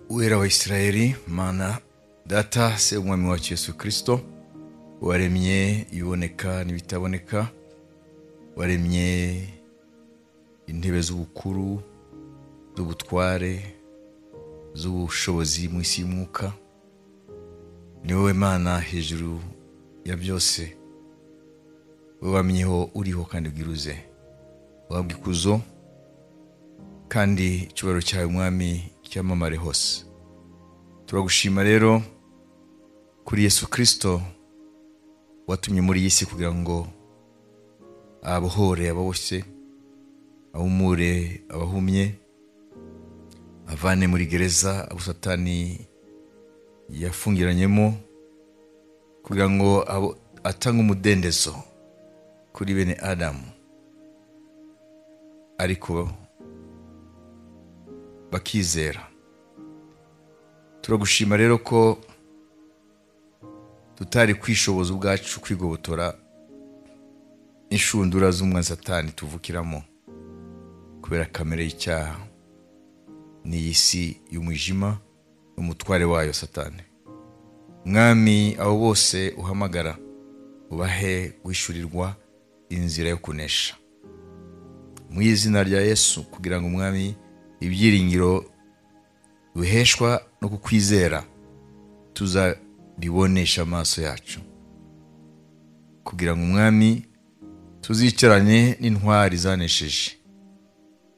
Uwera wa Isirayeli, Mana Data, se umwami wacu Yesu Kristo, waremye iboneka n'ibitaboneka, waremye intebe z'ubukuru, z'ubutware, z'ubushobozi mu isi y'umwuka. Ni wowe Mana hejuru ya byose, wowe wamyeho, uriho kandi ubwiruze, uhabwa ikuzo kandi icyubahiro cyawe, Umwami, cyamamare hose. Turagushima rero kuri Yesu Kristo watumye muri iyi si kugira ngo abohore ababoshye, ahumure abahumye, avane muri gereza abo Satani yafungiranyemo, kugira ngo atange umudendezo kuri bene Adamu, ariko bakizera. Turagushima rero ko tutari kwishoboza ubwacu kwigobotora inshundura z'umwanzi Satani tuvukiramo kubera kamere y'icyaha n'iyi si y'umwijima n'umutware wayo Satani. Mwami, abo bose uhamagara ubahe guhishurirwa inzira yo kunesha mu izina rya Yesu, kugira ngo, Umwami, ibyiringiro biheshwa no kukwizera tuzabibonesha amaso yacu, kugira ngo, Umwami, tuzicarane n'intwari zanesheje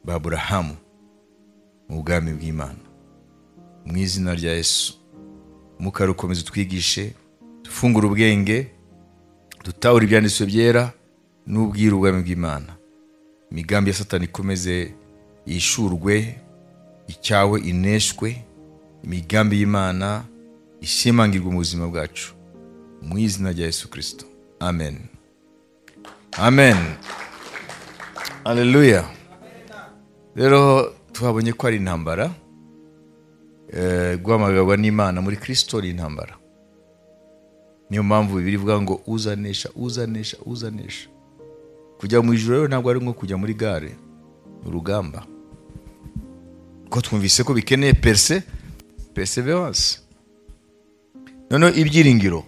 ba Aburahamu mu bwami bw'Imana. Mu izina rya Yesu, Mwuka, ukomeze utwigishe, dufungure ubwenge, dutahura ibyanditswe byera n'ubwiru ubwami bw'Imana. Imigambi ya Satani ikomeze yishurwe, icyawe ineshwe, imigambi y'Imana ishimangirwe mu buzima bwacu, mu izina rya Yesu Kristo, amen, amen, aleluya. Rero twabonye ko ari intambara. Guhamagarwa n'Imana muri Kristo ni intambara. Niyo mpamvu Bibiliya ivuga ngo uzanesha, uzanesha, uzanesha. Kujya mu ijuru rero ntabwo ari nko kujya muri gare, ni urugamba, ko twumvise ko bikeneye perseverance. Noneho ibyiringiro,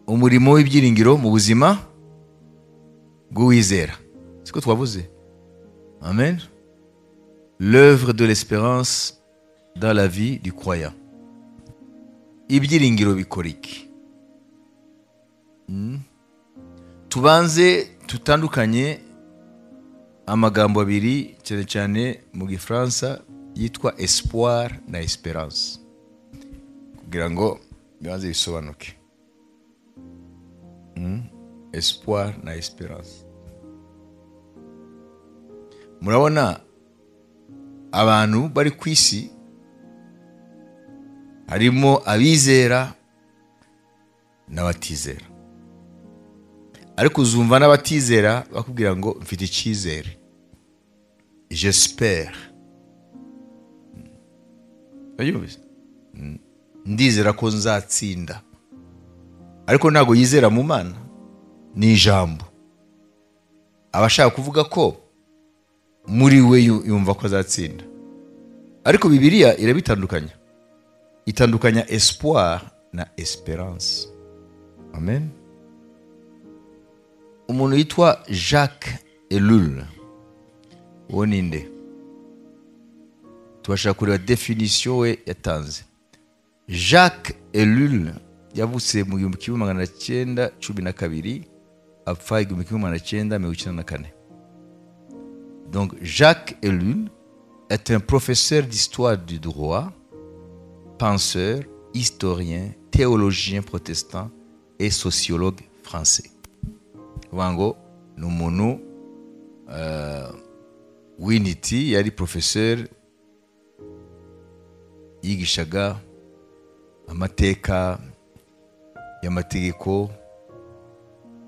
umurimo w'ibyiringiro mu buzima bw'uwizera, siko twavuze? Amen. L'œuvre de l'espérance dans la vie du croyant. Ibyiringiro bikora iki? Tubanze tutandukanye amagambo abiri, cyane cyane mu Gifaransa, yitwa espoir na espérance, kugira ngo bibanze bisobanuke. Espoir na espérance. Murabona abantu bari ku isi, harimo abizera n'abatizera, ariko uzumva n'abatizera bakubwira ngo mfite icyizere, j'espère. Urabyumvise? Ndizera ko nzatsinda, ariko ntabwo yizera mu Mana, ni ijambo aba ashaka kuvuga ko muri we yumva ko azatsinda. Ariko Bibiliya irabitandukanya, itandukanya espoir na espérance. Amen. Umuntu yitwa Jacques Ellul, uwo ninde? Tubashaka kureba définition we yatanze. Jacques Ellul yavutse mu 1912, apfa 1994. Donc Jacques Ellul est un professeur d'histoire du droit, penseur, historien, théologien protestant et sociologue français. Kuvuga ngo ni umuntu w'intiti, yari professeur, yigishaga amateka y'amategeko,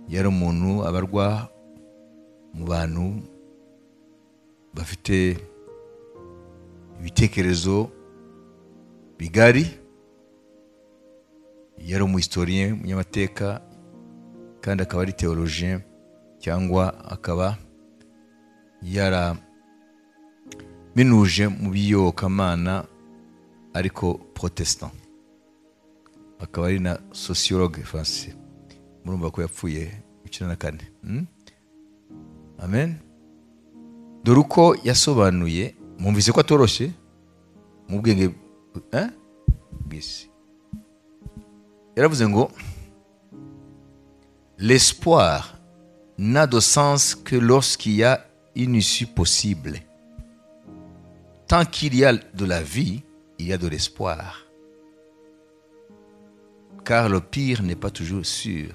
yari umuntu abarwa mu bantu bafite ibitekerezo bigari, yari umuhistorien, umunyamateka, kandi akaba ari théologien, cyangwa akaba yara Minuje mu by'iyobokamana ariko protestant, akaba ari na sociologue français. Murumva ko yapfuye mu 94. Amen. Dore uko yasobanuye, mwumvise ko atoroshye mu bwenge bw'isi. Yaravuze ngo l'espoir n'a de sens que lorsqu'il y a une issue possible. Tant qu'il y a de la vie, il y a de l'espoir. Car le pire n'est pas toujours sûr,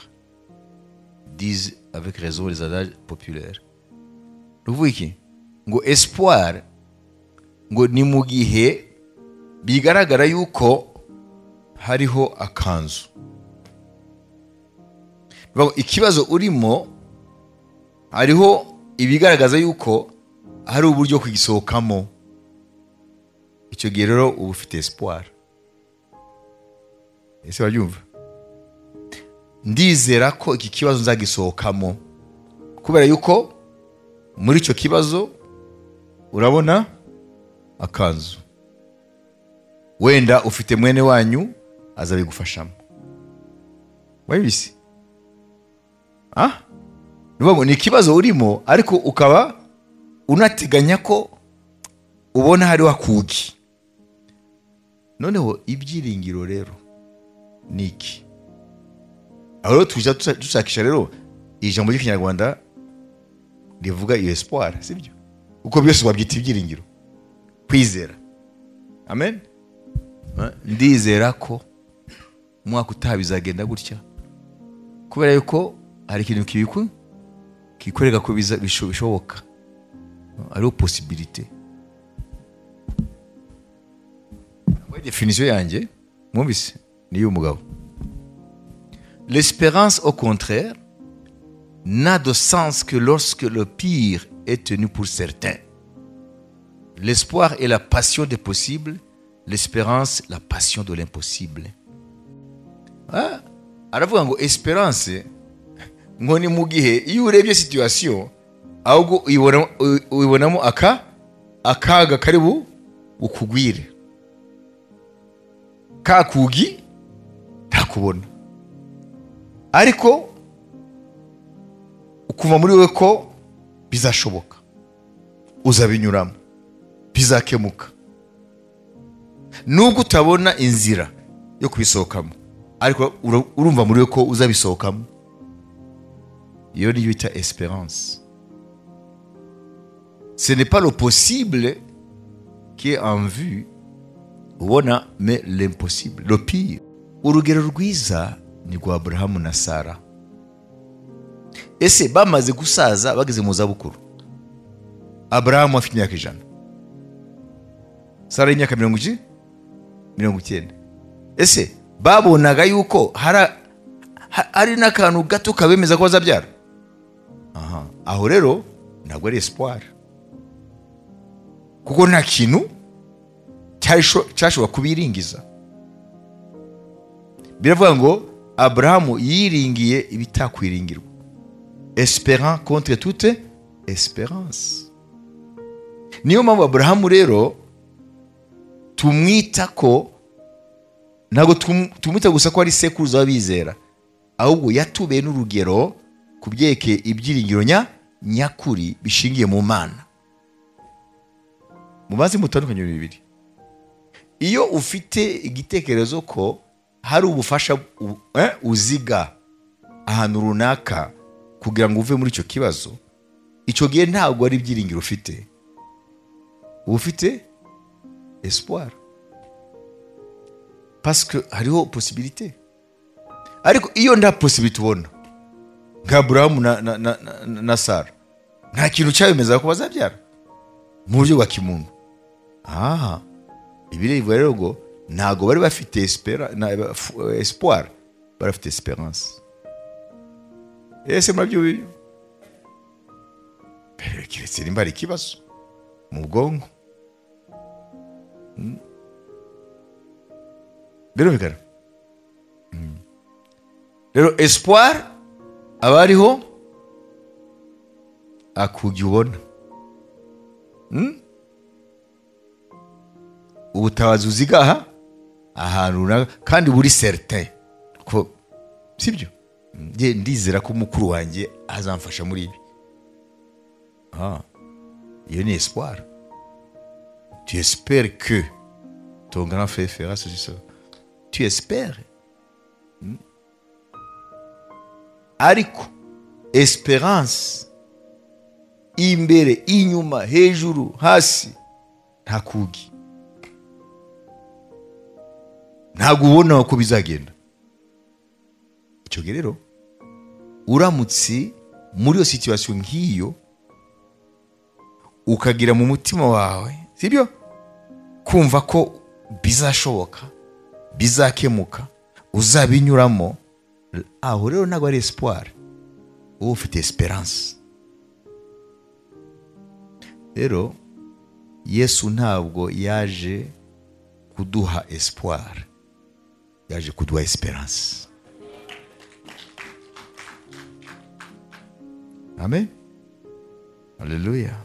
disent avec raison les adages populaires. Ruvuga iki? Ngo espoir ngo ni mu gihe bigaragara yuko hariho akanzu. Ikibazo urimo hariho ibigaragaza yuko hari uburyo kugisohokamo. Icyo gihe rero uba ufite espoir. Ese wabyumva? Ndizera ko iki kibazo nzagisohokamo kubera yuko muri icyo kibazo urabona akanzu, wenda ufite mwene wanyu azabigufashamo. Wabibise? Ni ikibazo urimo ariko ukaba unateganya ko ubona hariho akugi. Noneho ibyiringiro rero ni iki? Aho rero tujya dushakisha rero ijambo ry'Ikinyarwanda rivuga iyo espoir, sibyo? Uko byose wabyita ibyiringiro, kwizera. Amen. Ndizera ko umwaka utaha bizagenda gutya kubera yuko hari ikintu kibikwe kikwereka ko bishoboka, ariho possibilité. Définition yanjye mwumvise ni y'umugabo. L'espérance au contraire n'a de sens que lorsque le pire est tenu pour certain. L'espoir est la passion des possibles, l'espérance la passion de l'impossible. Aravuga ngo espérance ngo ni mu gihe iyo urebye situation ahubwo uyibonamo akaga karibu ukugwire, kakugi ntakubona, ariko ukuva muri we ko bizashoboka, uzabinyuramo, bizakemuka. Nubwo utabona inzira yo kubisohokamo, ariko urumva muri we ko uzabisohokamo. Iyo niyo bita espérance. Ce n'est pas le possible qui est en vue ubona, mais l'impossible, le pire. Urugero rwiza ni rwa Abrahamu na Sara. Ese bamaze gusaza bageze mu zabukuru. Abrahamu afite imyaka 100, Sara imyaka 90. Ese babonaga yuko hari n'akantu gato kabemeza ko bazabyara? Aha, aho rero ntabwo ari espoir, kuko nta kintu cyashobora kubiringiza. Biravuga ngo Abrahamu yiringiye ibitakwiringirwa, espérant contre toute espérance. Niyo mpamvu Abrahamu rero tumwita ko ntabwo tumwita gusa ko ari sekuruza w'abizera, ahubwo yatubeye n'urugero ku byerekeye ibyiringiro nyakuri bishingiye mu Mana. Mubaze mutandukanye bibiri. Iyo ufite igitekerezo ko hari ubufasha uziga ahantu runaka kugira ngo uve muri icyo kibazo, icyo gihe ntabwo ari ibyiringiro ufite, ufite espoir, parce que hariho possibilité. Ariko iyo nta possibilité ubona nka Abrahamu na Sara, nta kintu cyabemeza ko bazabyara mu buryo bwa kimuntu. Ibireba rero ngo ntago bari bafite espoir, bari bafite esperance. Ese murabyumva? Keretse nimba ari ikibazo mu bwonko. Birumvikana? Rero espoir aba ariho akujya ubona. Ubutabazi uzigaha ahantu runaka kandi buri certain ko sibyo. Nge ndizera ko mukuru wanjye azamfasha muri ibi. Iyo ni espoir. Tu espères que ton grand frère fera ceci, cela. Tu espères. Ariko esperance imbere, inyuma, hejuru, hasi, nta kugi, ntabwo ubona uko bizagenda. Icyo gihe rero uramutse muri iyo situation nk'iyo ukagira mu mutima wawe, sibyo, kumva ko bizashoboka, bizakemuka, uzabinyuramo, aho rero ntabwo ari espoir, wowe ufite esperance. Rero Yesu ntabwo yaje kuduha espoir, yaje kuduha esperance. Amen. Haleluya.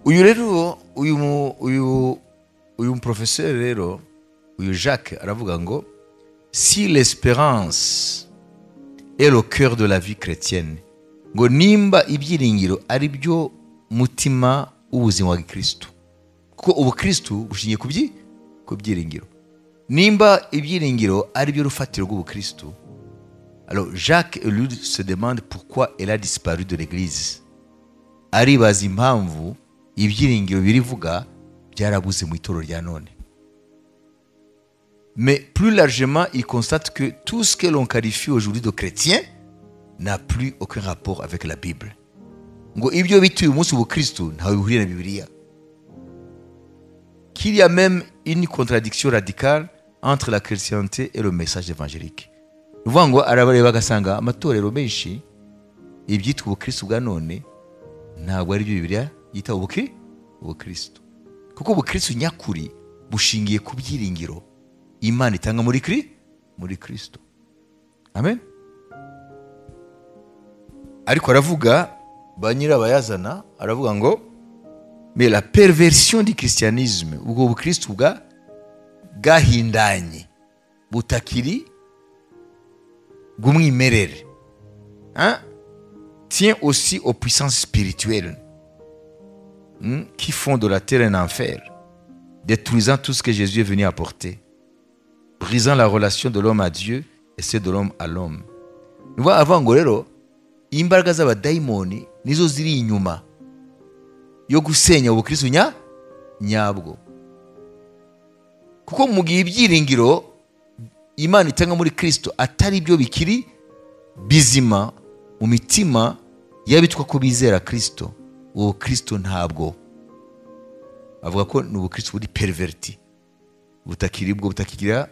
Uyu rero uyu professeur rero, uyu Jacques aravuga ngo si l'espérance est le cœur de la vie chrétienne, ngo nimba ibyiringiro ari byo mutima w'ubuzima wa Kristo, kuko ubukristo bushingiye ku byiringiro, nimba ibyiringiro ari byo rufatiro rw'ubukristo, alors Jacques Ellul se demande pourquoi elle a disparu de l'église. Aribaza impamvu ibyiringiro birivuga byarabuze mu itorero rya none. Mais plus largement, il constate que tout ce que l'on qualifie aujourd'hui de chrétien n'a plus aucun rapport avec la Bible. Ngo ibyo bituye umunsi ubukristo ntawe bihuriye na Bibiliya. Qu'il y a même une contradiction radicale entre la chrétienté et le message évangélique. Uvuga ngo arabareba agasanga amatorero menshi ibyitwa ubukristo bwa none ntabwo ari byo Bibiliya yita ubukristo. Kuko ubukristo nyakuri bushingiye ku byiringiro Imana itanga muri Kristo. Amen. Ariko aravuga ba nyirabayazana, aravuga ngo mais la perversion du christianisme, ubwo bukristo bwahindanye butakiri bw'umwimerere, hein, tient aussi aux puissances spirituelles qui font de la terre un enfer, détruisant tout ce que Jésus est venu apporter, brisant la relation de l'homme à Dieu et celle de l'homme à l'homme. Nous voyons avant ngo rero imbaraga z'abadayimoni nizo ziri inyuma yo gusenya ubukristo nyabwo. Kuko mu gihe ibyiringiro Imana itanga muri Kristo atari byo bikiri bizima mu mitima y'abitwa ko bizera Kristo, uwo Kristo ntabwo avuga ko ni ubukristo buri perverti, butakiri bwo, butakigira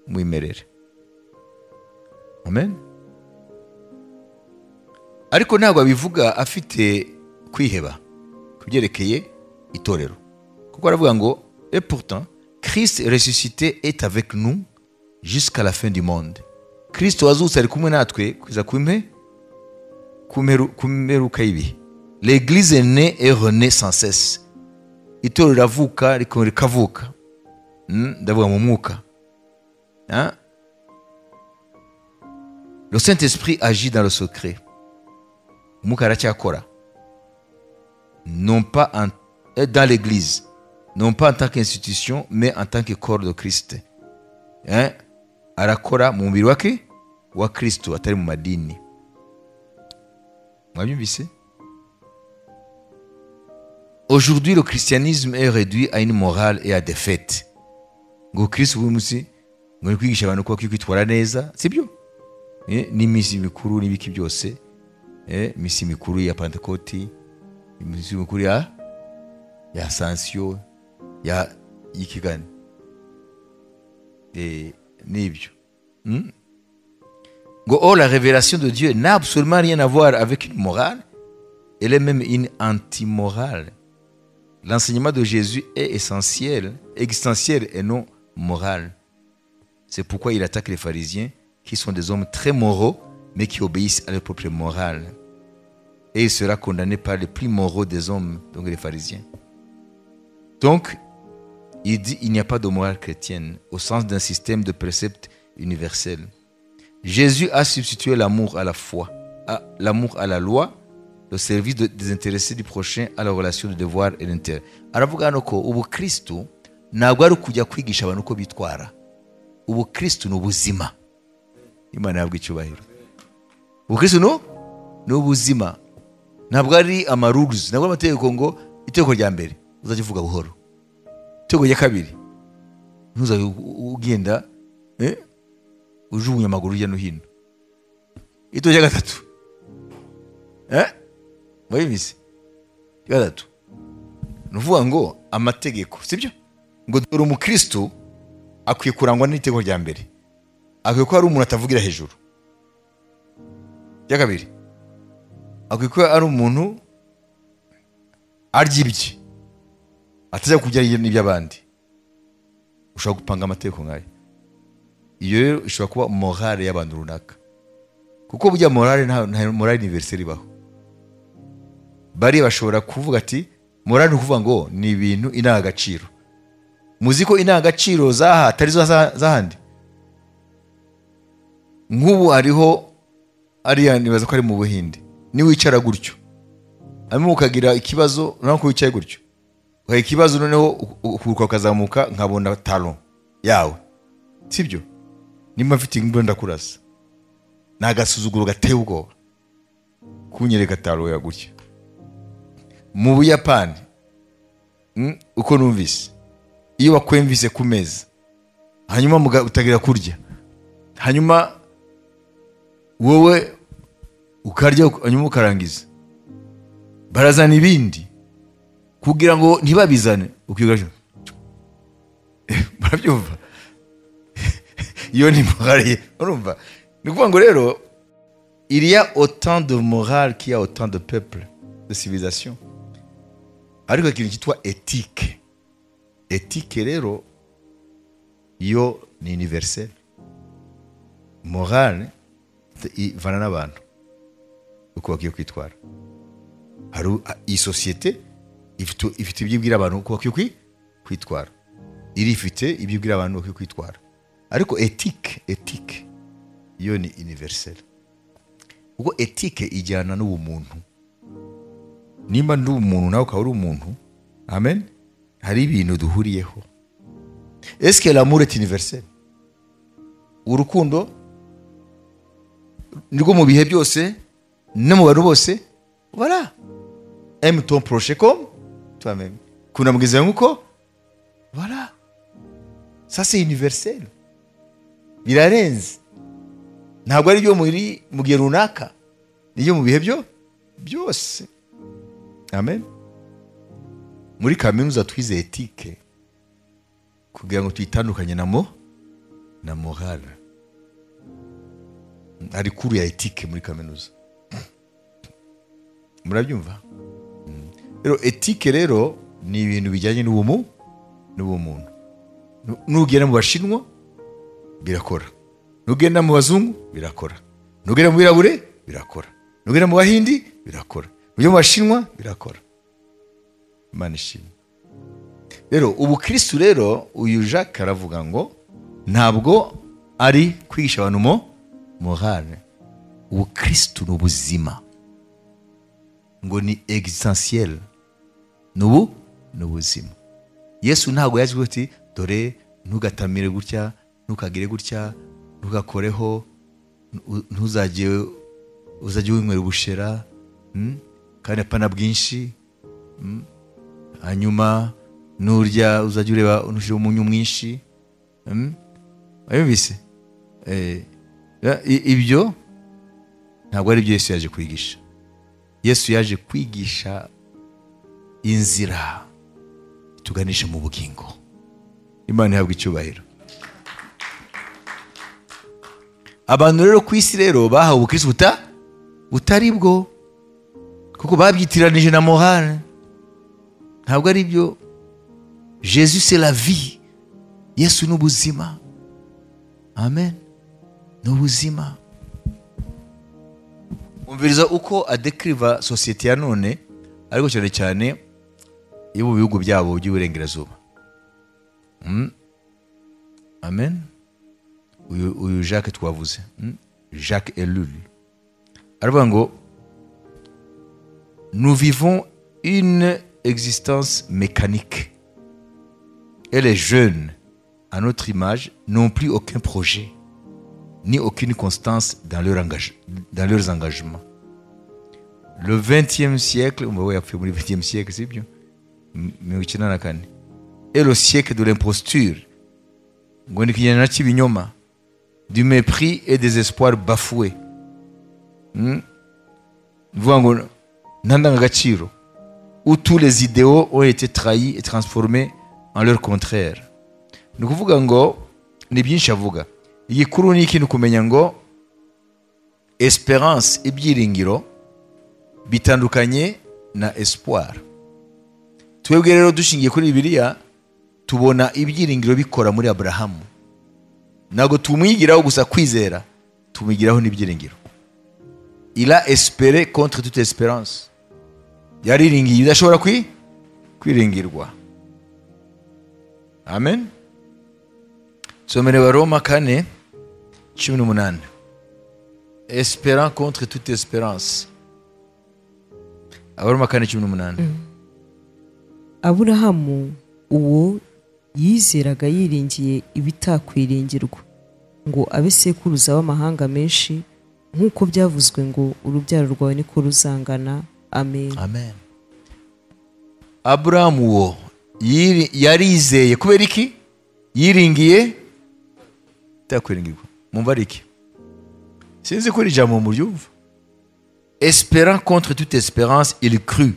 umwimerere. Amen. Ariko ntabwo abivuga afite kwiheba kubyerekeye itorero, kuko aravuga ngo et pourtant Christ ressuscité est avec nous jusqu'à la fin du monde. Kristo wazutse ari kumwe natwe kugeza ku mperuka y'ibihe. L'église est née et renaît sans cesse. Itorero riravuka rikavuka, ndavuga mu mwuka. Le Saint-Esprit agit dans le secret. Umwuka aracyakora, non pas dans l'église, non pas en tant qu'institution, mais en tant que corps de Christ. Hein? Arakora mu mubiri wake wa Kristo, atari mu madini. Mwabyumvise? Aujourd'hui, le christianisme est réduit à une morale et à des fêtes. Ngo Kristo uyu munsi ngo ni kwigisha abantu ko kwitwara neza, sibyo? N'iminsi mikuru n'ibiki byose, iminsi mikuru ya Pentecote, iminsi mikuru ya Ascension, ya ikigani n'ibyo. Ngo oh, la révélation de Dieu n'a absolument rien à voir avec une morale, elle est même une anti-morale. L'enseignement de Jésus est essentiel, existentiel et non moral. C'est pourquoi il attaque les pharisiens, qui sont des hommes très moraux, mais qui obéissent à leur propre morale. Et il sera condamné par les plus moraux des hommes, donc les pharisiens. Donc, il dit il n'y a pas de morale chrétienne au sens d'un système de préceptes universel. Jésus a substitué l'amour à la foi, l'amour à la loi, le service désintéressé du prochain à la relation de devoir et d'intérêt. Aravuga hano ko ubukristo ntabwo ari ukujya kwigisha abantu uko bitwara. Ubukristo ni ubuzima. Imana yabwo icyubahiro. Ubukristo ni ubuzima. Ntabwo ari ama rules, ntabwo amategeko ngo itegeko rya mbere uzajya uvuga buhoro, itegeko rya kabiri ntuzajye ugenda ujugunya amaguru hirya no hino, itegeko rya gatatu murabizi, gatatu ni ukuvuga ngo amategeko, sibyo? Ngo dore umukristo akwiye kurangwa n'itegeko rya mbere, akwiye ko ari umuntu atavugira hejuru. Rya kabiri akwiye ko ari umuntu arya ibye, atajya kurya n'iby'abandi. Ushobora gupanga amategeko nk'ayo. Iyo rero ishobora kuba morale y'abantu runaka, kuko burya morale nta morale universelle ibaho. Bari bashobora kuvuga ati morale ni ukuvuga ngo ni ibintu indangagaciro. Muzi ko indangagaciro zaha atari zo z'ahandi. Nk'ubu hariho ariya nibaza ko ari mu Buhinde, niwicara gutyo hanyuma ukagira ikibazo, naho ko wicaye gutyo ukagira ikibazo, noneho ukuruka ukazamuka nkabona talon yawe, sibyo? Nimba mfite imbunda ndakurasa. Ni agasuzuguro gateye ubwoba kunyereka talon ya gutya. Mu Buyapani uko numvise, iyo bakwemvise ku meza hanyuma utagira kurya, hanyuma wowe ukarya hanyuma ukarangiza, barazana ibindi kugira ngo ntibabizane, ukiga barabyumva. Iyo ni morale, urumva? Ni ukuvuga ngo rero il y a autant de morale qu'il y a autant de peuples, de civilisation. Ariko ikintu cyitwa éthique, éthique rero yo ni universelle. Morale ivana n'abantu uko bakwiye kwitwara. Hari iyi sosiyete ifite ibyo ibwira abantu uko bakwiye kwitwara, iri ifite ibyo ibwira abantu bakwiye kwitwara. Ariko éthique yo ni universelle, kuko éthique ijyana n'ubumuntu. Nimba ndi umuntu nawe ukaba uri umuntu, amen, hari ibintu duhuriyeho. Est-ce que l'amour est universel? Urukundo nirwo mu bihe byose no mu bantu bose. Voilà, aime ton prochain comme toi-même, kunda mugenzi wawe nkuko. Voilà, ça c'est universel, birarenze. Ntabwo ari byo muri mu gihe runaka, niyo mu bihe byo byose. Amen. Muri kaminuza twize éthique kugira ngo tuyitandukanye na morale. Hari cours ya éthique muri kaminuza, murabyumva? Rero éthique rero ni ibintu bijyanye n'ubumuntu. Nugenda mu Bashinwa birakora, nugenda mu Bazungu birakora, nugenda mu Birabure birakora, nugenda mu Bahindi birakora, nugenda mu Bashinwa birakora. Imana ishimwe. Rero ubukristo rero uyu Jacques aravuga ngo ntabwo ari kwigisha abantu morale. Ubukristo ni ubuzima, ngo ni existentiel, ni ubuzima. Yesu ntabwo yaje ati dore ntugatamire gutya, ntukagire gutya, ntugakoreho, ntuzajye uzajye winywera ubushera, kandi apana bwinshi, hanyuma nurya uzajye ureba unushyire umunyu mwinshi. Wabibise? Ibyo ntabwo ari byo Yesu yaje kwigisha. Yesu yaje kwigisha inzira tuganisha mu bugingo. Imana ihabwe icyubahiro. Abantu rero ku isi rero bahawe ubukristo butari bwo, kuko babyitiranije na morale. Ntabwo ari byo. Jésus c'est la vie. Yesu ni ubuzima. Amen. Ni ubuzima. Umviriza uko adekiriva sosiyete ya none, ariko cyane cyane yo mu bihugu byabo by'uburengerazuba. Amen. Uyu Jacques twavuze, Jacques Ellul, aravuga ngo nous vivons une existence mécanique et les jeunes à notre image n'ont plus aucun projet ni aucune constance dans leurs engagements. Le 20e siècle, on va voir le 20e siècle, c'est bien, et le siècle de l'imposture, du mépris et des espoirs bafoués. Où tous les idéaux ont été trahis et transformés en leur contraire. Ni ukuvuga ngo ni byinshi avuga. Igikuru ni ikintu kumenya ngo espérance, ibyiringiro, bitandukanye na espoir. Twebwe rero dushingiye kuri Bibiliya tubona ibyiringiro bikora muri Abrahamu. Ntabwo tumwigiraho gusa kwizera, tumwigiraho n'ibyiringiro. Il a espéré contre toute espérance. Yariringiye udashobora kwiringirwa. Amen. Somere wa Roma 4:18. Espérant contre toute espérance. Abaroma 4:18. Aburahamu uwo yizeraga yiringiye ibitakwiringirwa ngo abe sekuruza w'amahanga menshi, nk'uko byavuzwe ngo urubyaro rwawe niko ruzangana. Amen. Amen. Aburahamu uwo yarizeye kubera iki? Yiringiye itakwiringirwa. Mumva iki? Sinzi ko ijambo muryumva. Espérant contre toute espérance, il crut.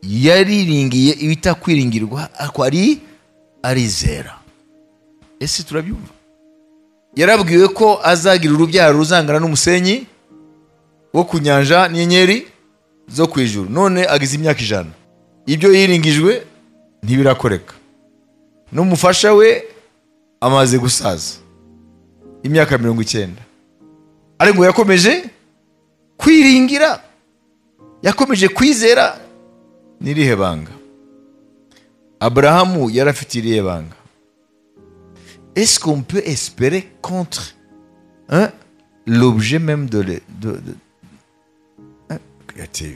Yariringiye ibitakwiringirwa ariko ari arizera. Ese turabyumva? Yarabwiwe ko azagira urubyaro ruzangana n'umusenyi wo ku nyanja n'inyenyeri zo ku ijuru. None agize imyaka 100. Ibyo yiringijwe ntibirakoreka. N'umufasha we amaze gusaza imyaka 90. Ariko yakomeje kwiringira, yakomeje kwizera. Nirihe banga? Abrahamu yarafite irihe banga? Est-ce qu'on peut espérer contre, hein, l'objet même de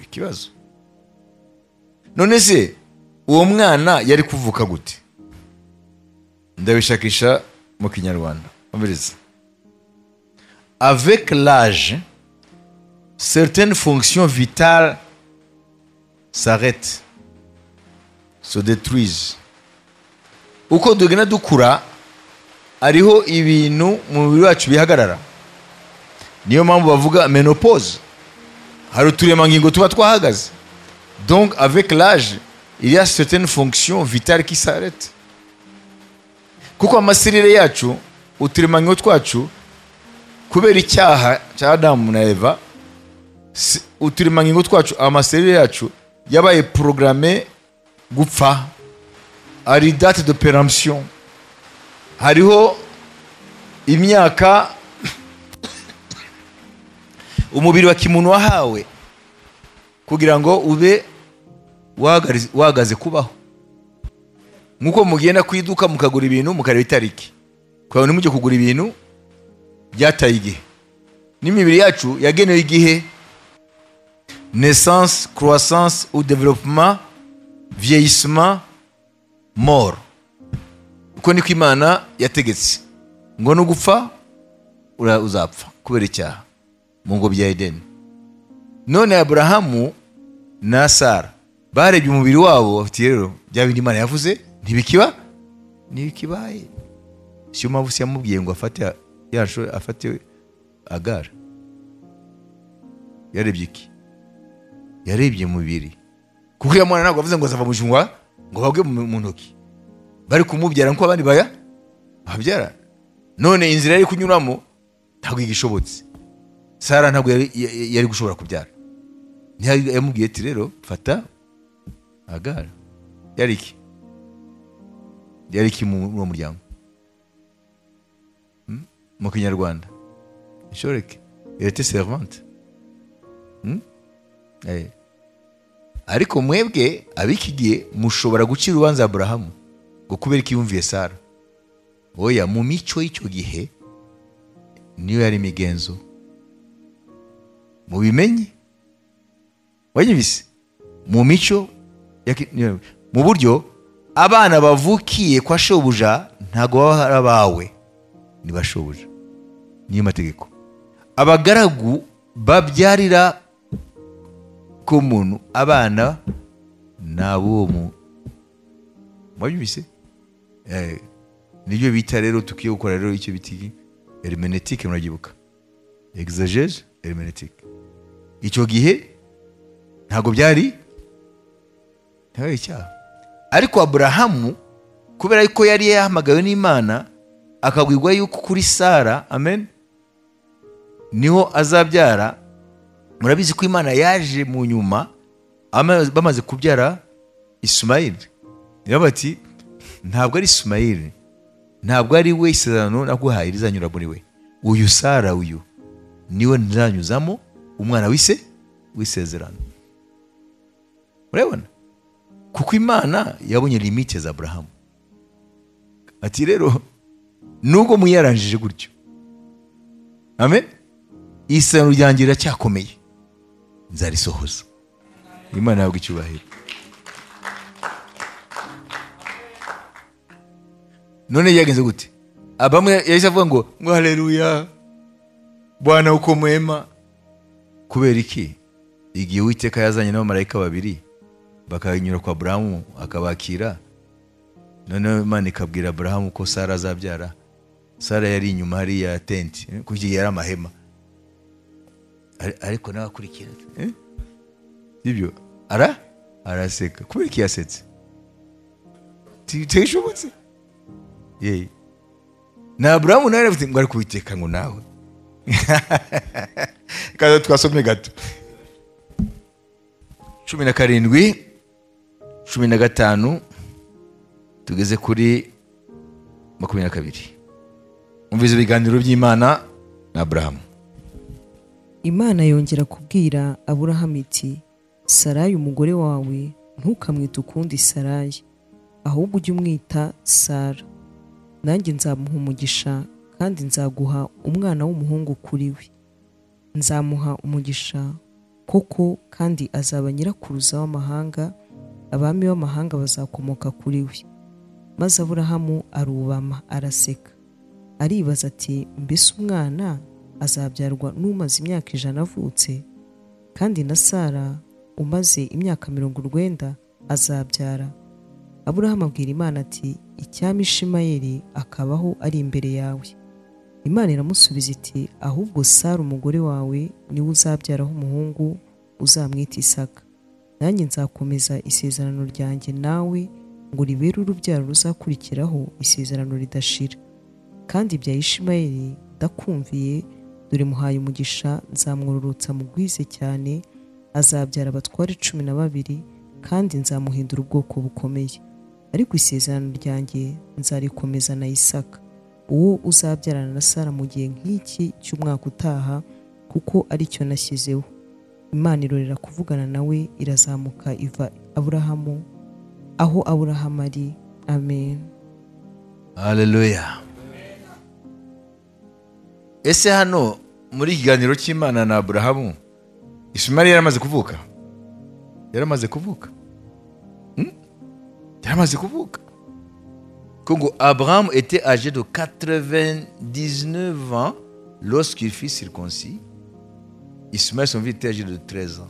ikibazo? None se uwo mwana yari kuvuka gute? Ndabishakisha mu Kinyarwanda. Umviriza. Avec l'âge, certaines fonctions vitales s'arrêtent, se détruisent. Uko tugenda dukura ariho ibintu mu mubiri wacu bihagarara. Niyo mpamvu bavuga ménopause. Hari uturemangingo tuba twahagaze. Donc avec l'âge, il y a certaines fonctions vitales qui s'arrêtent. Kuko amaserire yacu, uturemangingo twacu, kubera icyaha cya Adamu na Eva, uturemangingo twacu, amaserire yacu yabaye programmé gupfa. Ari date de péremption. Hariho imyaka umubiri wa kimuntu wahawe kugira ngo ube wahagaze kubaho. Nkuko mugenda kwiduka mukagura ibintu mukareba itariki, kugira ngo ntimujye kugura ibintu byataye igihe. N'imibiri yacu yagenewe igihe. Naissance, croissance ou développement, vieillissement, mort. Uko niko Imana yategetse ngo nugupfa uzapfa kubera icyaha mu ngobyi ya Edeni. None Abrahamu na Sara barebye umubiri wabo bafite rero bya bindi Imana yavuze ntibikiba, ntibikibaye. Siyo mpamvu se yamubwiye ngo afate yasho, afate Agara. Yarebye iki? Yarebye mubiri. Kuko ya mwana ntabwo avuze ngo azava mu jungwa ngo bagwe mu ntoki. Bari kumubyara nko abandi baya babyara. None inzira yari kunyuramo ntabwo igishobotse. Sara ntabwo yari gushobora kubyara. Yamubwiye ati rero fata Agara. Yari iki? Yari iki mu muryango? Mu Kinyarwanda. Ishoreke. Elle était servante. Ariko mwebwe ab'iki gihe mushobora gucira urubanza Aburahamu ngo kubera ko yumviye Sara. Oya, mu mico y'icyo gihe niyo yari imigenzo. Mubimenye, wanyibise mu mico, mu buryo abana bavukiye kwa shobuja ntago baba ari abawe, ni ba shobuja, niyo mategeko. Abagaragu babyarira ku muntu abana nabo mu mwabibise. Nibyo bita rero tukiye gukora rero icyo biti hermeneutique, muragibuka exégèse hermeneutique. Icyo gihe ntago byari ntawe icyaha, ariko Aburahamu kubera ko yari yahamagawe n'Imana akabwirwa yuko kuri Sara, amen, niho azabyara. Murabizi ko Imana yaje mu nyuma bamaze kubyara Ismaili, niyo bati ntabwo ari Ismaili, ntabwo ari we isezerano naguhaye rizanyura muri we, uyu Sara uyu niwe nzanyuzamo umwana wise w'isezerano. Murabona kuko Imana yabonye limite za Aburahamu. Ati rero nubwo muyaranjije gutyo, amen, isezerano ryanjye riracyakomeye, nzarisohoza. Imana yabwo icyubahiro. None yagenze gute? Abamwe yahise avuga ngo haleluya, Bwana uko mwema. Kubera iki? Igihe Uwiteka yazanye n'abamarayika babiri bakanyura kwa Aburahamu akabakira, noneho Imana ikabwira Aburahamu ko Sara azabyara. Sara yari inyuma hariya tenti, kuko yari amahema, ariko nawe akurikira ibyo araseka. Kubera iki yasetse? Tishobotse ye na Aburahamu nawe aravuze ngo ari kubiteka ngo nawe kaza twasomye gato 17 15 tugeze kuri 22. Umvize ibiganiro by'Imana na Aburahamu. Imana yongera kubwira Aburahamu iti Sarayi umugore wawe ntukamwite ukundi Sarayi, ahubwo ujye umwita Sara. Nanjye nzamuha umugisha kandi nzaguha umwana w'umuhungu kuri we. Nzamuha umugisha koko kandi azaba nyirakuruza w'amahanga, abami b'amahanga bazakomoka kuri we. Maze Aburahamu arubama araseka, aribaza ati mbese umwana azabyarwa n'umaze imyaka 100 avutse, kandi na Sara umaze imyaka 90 azabyara? Aburahamu abwira Imana ati icyampa Ishimayeli akabaho ari imbere yawe. Imana iramusubiza iti ahubwo Sara umugore wawe niwe uzabyaraho umuhungu uzamwita Isaka. Nanjye nzakomeza isezerano ryanjye nawe ngo ribere urubyaro ruzakurikiraho isezerano ridashira. Kandi ibya Ishimayeli ndakumviye, dore muhaye umugisha, nzamwororotsa mugwize cyane, azabyara abatware 12, kandi nzamuhindura ubwoko bukomeye. Ariko isezerano ryanjye nzarikomeza na Isaka, uwo uzabyarana na Sara mu gihe nk'iki cy'umwaka utaha, kuko aricyo nashyizeho. Imana irorera kuvugana nawe, irazamuka iva Aburahamu aho Aburahamu ari. Amen. Haleluya. Ese hano muri ikiganiro cy'Imana na Aburahamu, Ishimayeli yaramaze kuvuka? Yaramaze kuvuka. Yaramaze kuvuka. Kongo Abraham était âgé de 99 ans lorsqu'il fut circoncis. Ismaël son fils était âgé de 13 ans.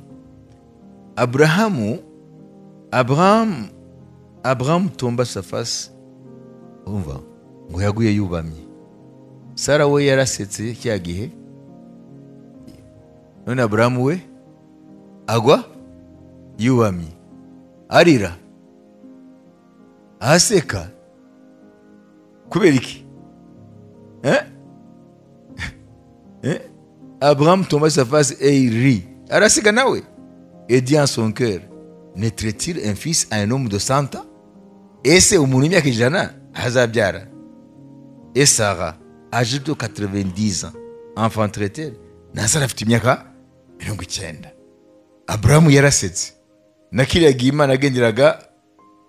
Abraham tomba sa face. Umva ngo yaguye yubamye. Sara we yarasetse cya gihe. None Abraham we agwa yubamye, arira, aseka. Kubera iki? Abraham tomba sa face et il rit. Araseka nawe. Et dit en son cœur, naîtrait-il un fils à un homme de 100 ans? Ese umuntu w'imyaka 100 azabyara? Et Sarah, âgée de 90 ans, enfanterait-elle? Na Sara afite imyaka 90. Aburahamu yarasetse na kiriya gihe Imana yagenderaga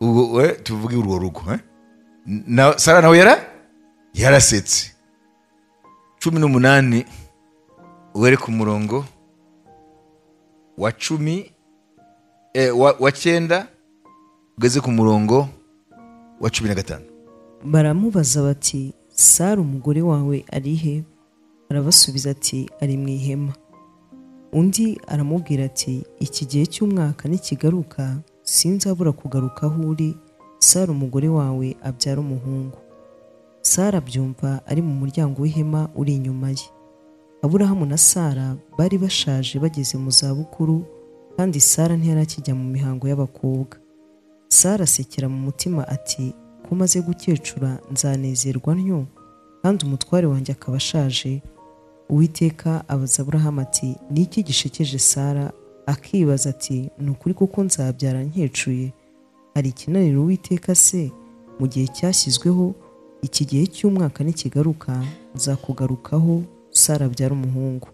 ubwo tuvuge urwo rugo, na Sara nawe yarasetse. 18 uhere ku murongo wa 10 wa 9 ugeze ku murongo wa 15. Baramubaza bati Sara umugore wawe ari he? Arabasubiza ati ari mu ihema. Undi aramubwira ati iki gihe cy'umwaka nikigaruka sinzabura kugaruka aho uri, Sara umugore wawe abyara umuhungu. Sara abyumva ari mu muryango w'ihema uri inyuma ye. Aburahamu na Sara bari bashaje bageze mu zabukuru, kandi Sara ntiyarakijya mu mihango y'abakobwa. Sara asekera mu mutima ati ko maze gukecura nzanezerwa ntyo, kandi umutware wanjye akaba ashaje. Uwiteka abaza Aburahamu ati ni iki gishekeje Sara? Akibaza ati ni ukuri kuko nzabyara nkecuye? Hari ikinanira Uwiteka se? Mu gihe cyashyizweho, iki gihe cy'umwaka nikigaruka nzakugarukaho, Sara abyara umuhungu.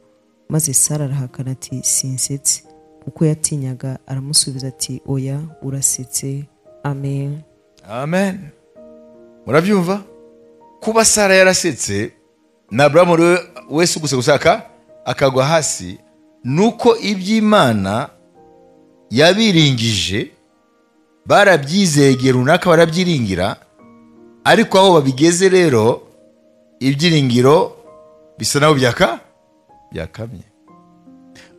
Maze Sara arahakana ati sinsetse, kuko yatinyaga. Aramusubiza ati oya, urasetse. Amen. Amen. Murabyumva? Kuba Sara yarasetse na Aburahamu wese uguse gusaka akagwa hasi, nuko iby'Imana yabiringije barabyizeye runaka, barabyiringira, ariko aho babigeze rero ibyiringiro bisa naho byakamye.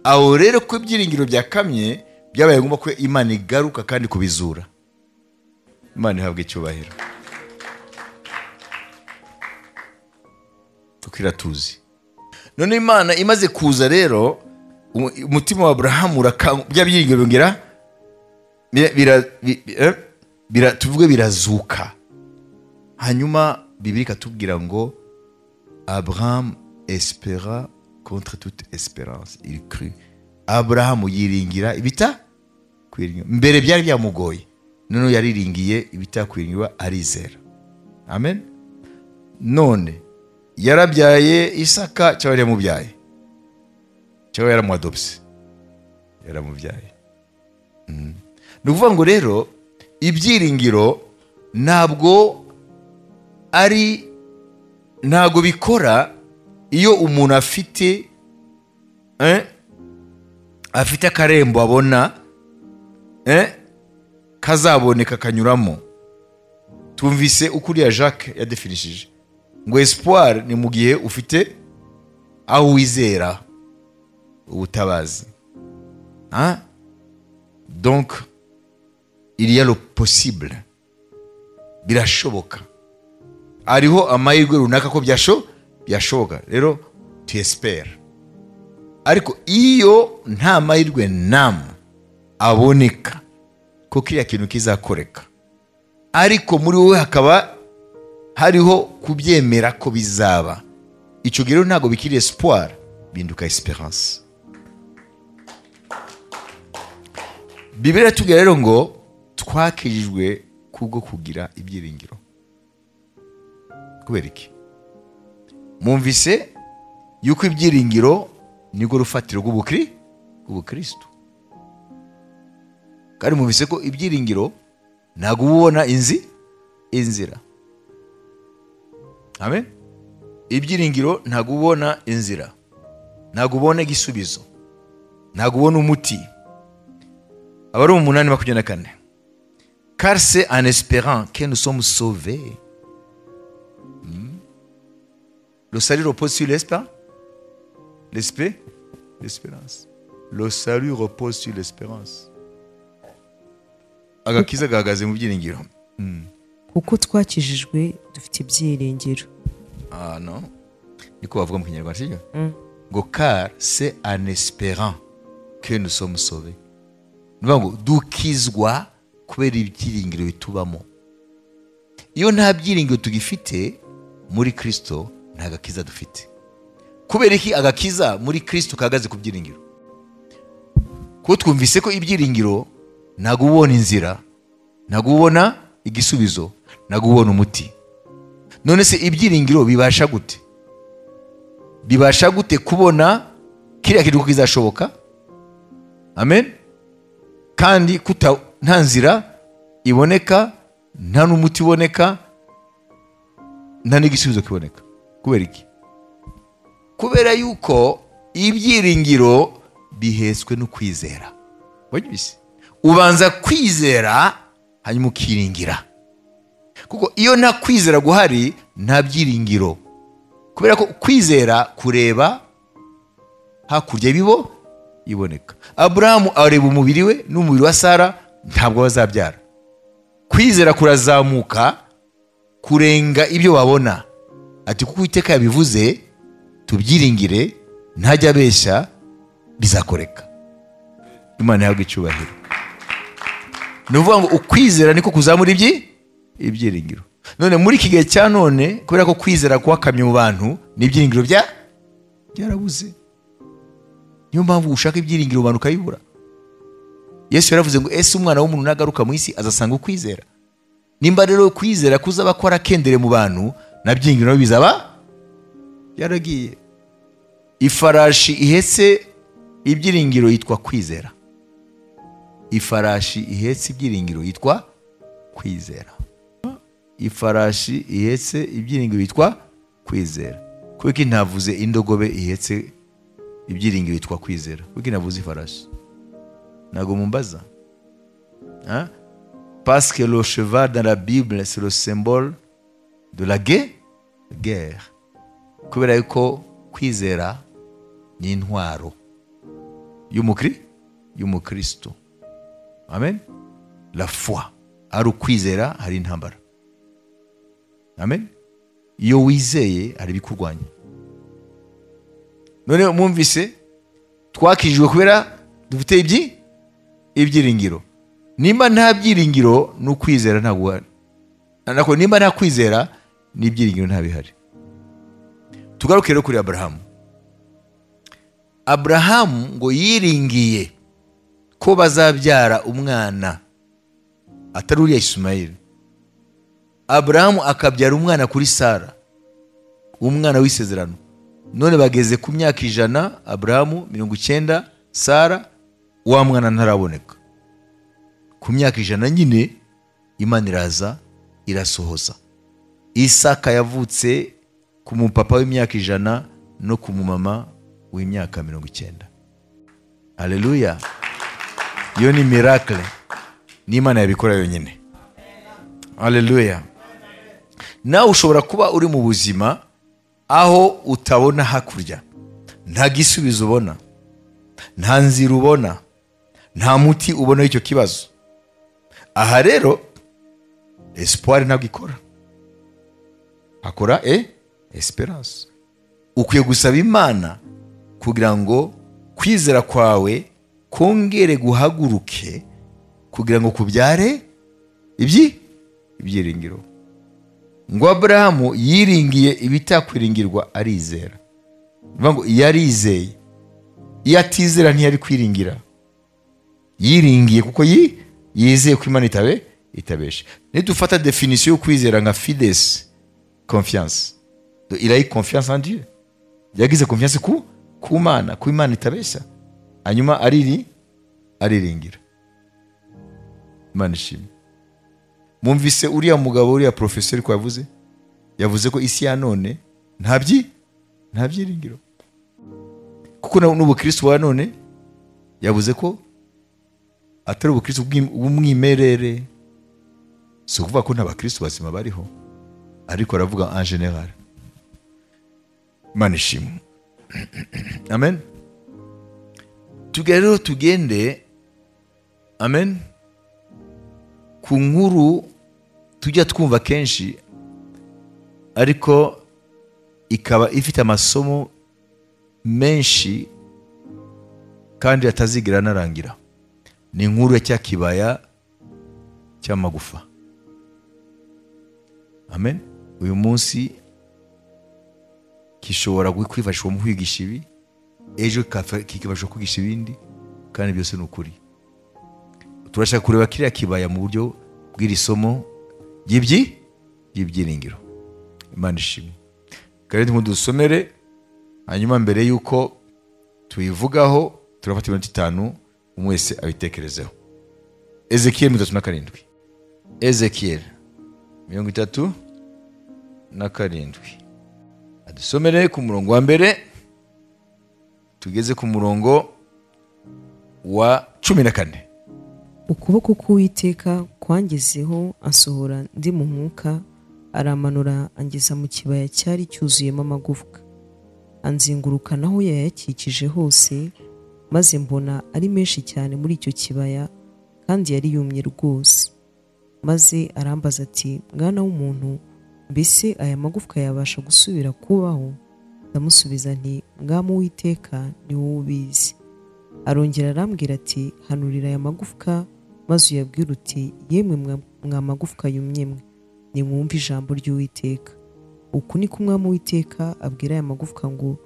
Aho rero ko ibyiringiro byakamye, byabaye ngombwa ko Imana igaruka kandi kubizura. Imana ihabwe icyubahiro kuko iratuzi. None Imana imaze kuza rero, umutima wa Aburahamu bya byiringiro byongera tuvuge birazuka. Hanyuma Bibiliya ikatubwira ngo Abraham espéra contre toute espérance, il crut. Abrahamu yiringira ibita kwiringira. Mbere byari byamugoye, none yariringiye ibitakwiringirwa arizera. Amen. None yarabyaye Isaka cyangwa yaramubyaye? Cyangwa yaramuadopse? Yaramubyaye. Ni ukuvuga ngo rero ibyiringiro ntabwo ari, ntabwo bikora iyo umuntu afite afite akarembo abona kazaboneka kanyuramo. Tumvise ukuriya Jacques yadefinishije ngo espoir ni mu gihe ufite aho wizera ubutabazi. Donc il y a le possible, birashoboka, hariho amahirwe runaka ko byashoboka, rero tu espères. Ariko iyo nta mahirwe nam aboneka ko kiriya kintu kizakoreka, ariko muri wowe hakaba hariho kubyemera ko bizaba, icyo gihe ntabwo bikiri espoir, binduka esperance. Bibiliya itubwira rero ngo twakijijwe kubwo kugira ibyiringiro. Kubera iki? Mumvise yuko ibyiringiro nirwo rufatiro rw'ubukristo. Kandi mumvise ko ibyiringiro ntabwo ubona inzira. Amen. Ibyiringiro ntabwo ubona inzira, ntabwo ubona igisubizo, ntabwo ubona umuti. Abaroma 8:24. Car c'est en espérant que nous sommes sauvés. Le salut repose sur l'espérance. L'espérance. Le salut repose sur l'espérance. Agakiza gahagaze mu byiringiro. Kuko twakijijwe dufite ibyiringiro. Ah non. Niko bavuga mu Kinyarwanda sibyo? Ngo car c'est en espérant que nous sommes sauvés. Ngo dukizwa kubera ibyiringiro bitubamo. Iyo nta byiringiro tugifite muri Kristo, nta gakiza dufite. Kubera iki agakiza muri Kristo kagaze ku byiringiro? Kuko twumvise ko ibyiringiro ntabwo ubona inzira, ntabwo ubona igisubizo, ntabwo ubona umuti. None se ibyiringiro bibasha gute? Bibasha gute kubona kiriya kintu kizashoboka? Amen. Kandi nta nzira iboneka, nta n'umuti uboneka, nta n'igisubizo kiboneka. Kubera iki? Kubera yuko ibyiringiro bihetswe no kwizera. Wabyumvise? Ubanza kwizera hanyuma ukiringira. Kuko iyo nta kwizera guhari nta byiringiro. Kubera ko kwizera kureba hakurya bibo iboneka. Abrahamu areba umubiri we n'umubiri wa Sara ntabwo bazabyara. Kwizera kurazamuka kurenga ibyo babona. Ati kuko Uwiteka yabivuze tubyiringire, ntajya abeshya, bizakoreka. Imana ihabwe icyubahiro. Ni ukuvuga ngo ukwizera niko kuzamura ibyiringiro. None muri iki gihe cya none, kubera ko kwizera kwakamye mu bantu, n'ibyiringiro byarabuze. Niyo mpamvu ushaka ibyiringiro mu bantu ukabibura. Yesu yaravuze ngo ese umwana w'umuntu nagaruka mu isi azasanga ukwizera? Nimba rero kwizera kuzaba kwarakendere mu bantu, na byiringiro bizaba byaragiye. Ifarashi ihetse ibyiringiro yitwa kwizera. Ifarashi ihetse ibyiringiro yitwa kwizera. Ifarashi ihetse ibyiringiro yitwa kwizera. Kuko ntavuze indogobe ihetse ibyiringiro yitwa kwizera. Kuko navuze ifarashi. Ntago mumbaza. Hein? Parce que le cheval dans la Bible c'est le symbole de la guerre. Kubera yuko kwizera ni intwaro y'umukristo. Amen. La foi. Ari ukwizera hari intambara. Amen. Iyo wizeye hari ibikurwanya. None mwumvise twakijwe kubera dufite ibyiringiro. Nimba nta byiringiro n'ukwizera ntabwo. Nako nimba nta kwizera n'ibyiringiro nta bihari. Tugaruke rero kuri Abrahamu. Abrahamu ngo yiringiye ko bazabyara umwana atari uriya Ismaili. Abrahamu akabyara umwana kuri Sara, umwana w'isezerano. None bageze ku myaka 100, Abrahamu 90, Sara wa mwana ntaraboneka. Ku myaka 100 nyine Imana iraza irasohoza. Isaka yavutse ku mupapa w'imyaka 100 no ku mumama w'imyaka 90. Haleluya. Iyo ni miracle. Ni Imana yabikora yonyine. Haleluya. Nawe ushobora kuba uri mu buzima aho utabona hakurya, nta gisubizo ubona, nta nzira ubona, nta muti ubona icyo kibazo. Aha rero espoir ntabwo ikora, akora esperance. Ukwiye gusaba Imana kugira ngo kwizera kwawe kongere guhaguruke, kugira ngo kubyare ibyiringiro. Ngo Abrahamu yiringiye ibitakwiringirwa arizera. Bivuga ngo yarizeye. Iyo atizera ntiyari kwiringira. Yiringiye kuko yizeye ko Imana itabesha. Nidufata definition yo kwizera nka fides confiance. Donc il a eu confiance en Dieu. Yagize confiance ku Mana, ku Imana itabesha. Hanyuma ariringira. Imana ishimwe. Mumvise uriya mugabo, uriya professeur ko yavuze ko isi ya none nta byiringiro. Kuko n'ubukristo wa none yavuze ko atari ubukristo bw'umwimerere. Si ukuvuga ko nta bakristo bazima bariho, ariko aravuga en general. Imana ishimwe. Amen. Tugere tugende, amen, ku nkuru tujya twumva kenshi, ariko ikaba ifite amasomo menshi kandi atazigira narangira. Ni inkuru ya cya kibaya cy'amagufa. Amen. Uyu munsi kishobora kwifashishwa mu kwigisha ibi, ejo kikabasha kwigisha ibindi, kandi byose ni ukuri. Turashaka kureba kiriya kibaya mu buryo bw'iri somo ry'ibyiringiro. Imana ishimwe. Kandi mudusomere, hanyuma mbere yuko tuyivugaho turafata iminota 5 umwe wese abitekerezeho. Ezekiel 37. Ezekiel 37. Adusomere ku murongo wa mbere tugeze ku murongo wa 14. Ukuboko k'Uwiteka kwangezeho ansohora ndi mu mwuka, aramanura angeza mu kibaya cyari cyuzuyemo amagufwa, anzenguruka naho yayakikije hose, maze mbona ari menshi cyane muri icyo kibaya, kandi yari yumye rwose. Maze arambaza ati, mwana w'umuntu, mbese aya magufwa yabasha gusubira kubaho? Ndamusubiza nti, Mwami Uwiteka, ni wowe ubizi. Arongera arambwira ati, hanurira aya magufwa maze uyabwire uti, yemwe mwa magufwa yumye mwe, nimwumve ijambo ry'Uwiteka. Uku ni ko Umwami Uwiteka abwira aya magufwa ngo,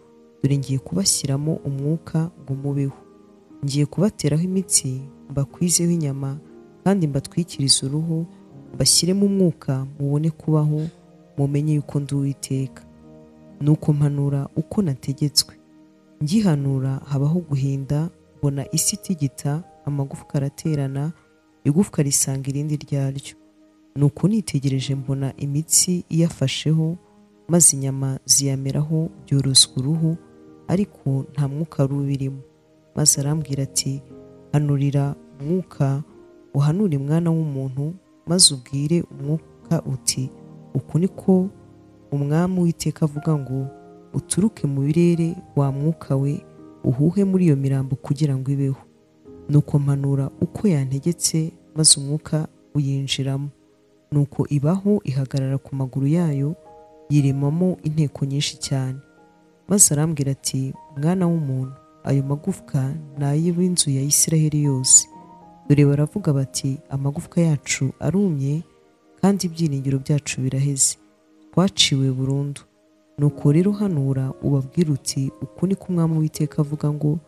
dore ngiye kubashyiramo umwuka ngo mubeho, ngiye kubateraho imitsi, mbakwizeho inyama, kandi mbatwikirize uruhu, mbashyiremo umwuka mubone kubaho, mumenye yuko ndi Uwiteka. Nuko mpanura uko nategetswe. Ngihanura habaho guhinda, mbona isi itigita, amagufwa araterana, igufwa risanga irindi ryaryo. Nuko nitegereje mbona imitsi iyafasheho, maze inyama ziyameraho, byoroswa uruhu, ariko nta mwuka wari ubirimo. Maze arambwira ati, hanurira umwuka, uhanure mwana w'umuntu, maze ubwire umwuka uti, uku niko Umwami Uwiteka avuga ngo, uturuke mu birere wa mwuka we, uhuhe muri iyo mirambo kugira ngo ibeho. Nuko mpanura uko yantegetse, maze umwuka uyinjiramo. Nuko ibaho ihagarara ku maguru yayo, yiremamo inteko nyinshi cyane. Maze arambwira ati, mwana w'umuntu, ayo magufwa ni ay'inzu ya Isiraheli yose. Dore baravuga bati, amagufwa yacu arumye, kandi ibyiringiro byacu biraheze, twaciwe burundu. Nuko rero hanura ubabwira uti, uku ni ko Umwami Uwiteka avuga ngo,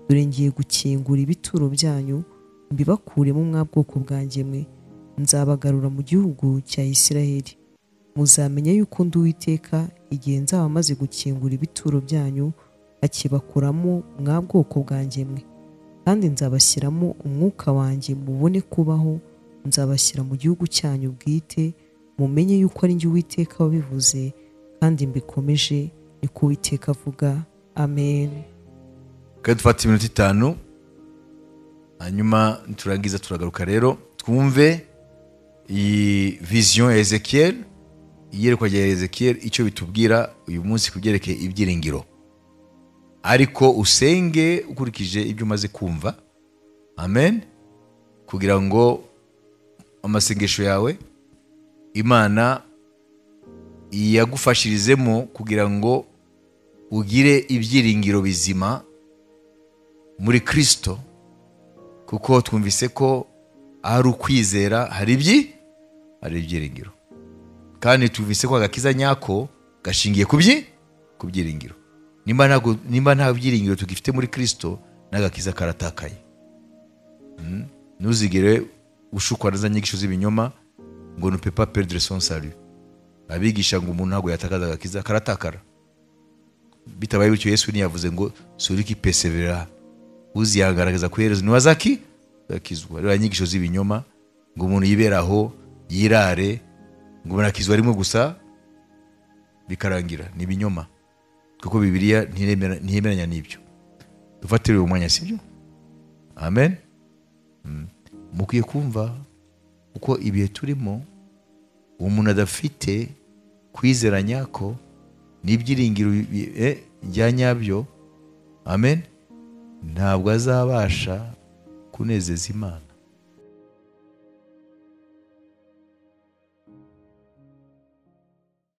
dore ngiye gukingura ibituro byanyu, mbibakuremo mwa bwoko bwanjye mwe, nzabagarura mu gihugu cya Isiraheli. Muzamenya yuko ndi Uwiteka igihe nzaba maze gukingura ibituro byanyu, akibakuramo mwa bwoko bwanjye mwe, kandi nzabashyiramo umwuka wanjye mubone kubaho, nzabashyira mu gihugu cyanyu bwite, mumenye yuko ari njye Uwiteka wabivuze, kandi mbikomeje, niko Uwiteka avuga. Amen. Kandi dufata iminota 5, hanyuma turangiza turagaruka rero twumve iyi vision ya Ezekiel, iyerekwa rya Ezekiel, icyo bitubwira uyu munsi kubyerekeye ibyiringiro. Ariko usenge ukurikije ibyo umaze kumva. Amen. Kugira ngo amasengesho yawe Imana yagufashirizemo kugira ngo ugire ibyiringiro bizima muri Kristo, kuko twumvise ko ari ukwizera hari ibyiringiro, kandi twumvise ko agakiza nyako gashingiye ku byiringiro. Nimba nta byiringiro tugifite muri Kristo, n'agakiza karatakaye. Ntuzigere ushukwa na za nyigisho z'ibinyoma ngo ne peut pas perdre son salut. Abigisha ngo umuntu ntabwo yatakaza agakiza, karatakara. Bitabaye bityo Yesu ntiyavuze ngo celui qui persévérera, uziyagaragaza ku iherezo niwe azakizwa. Rero inyigisho z'ibinyoma ngo umuntu yiberaho yirare ngo umuntu akizwa rimwe gusa bikarangira, ni ibinyoma, kuko Bibiliya ntiyemeranya n'ibyo. Dufatire uyu mwanya, sibyo? Amen. Mukwiye kumva uko ibihe turimo, umuntu adafite kwizera nyako n'ibyiringiro bya nyabyo, amen, ntabwo azabasha kunezeza Imana.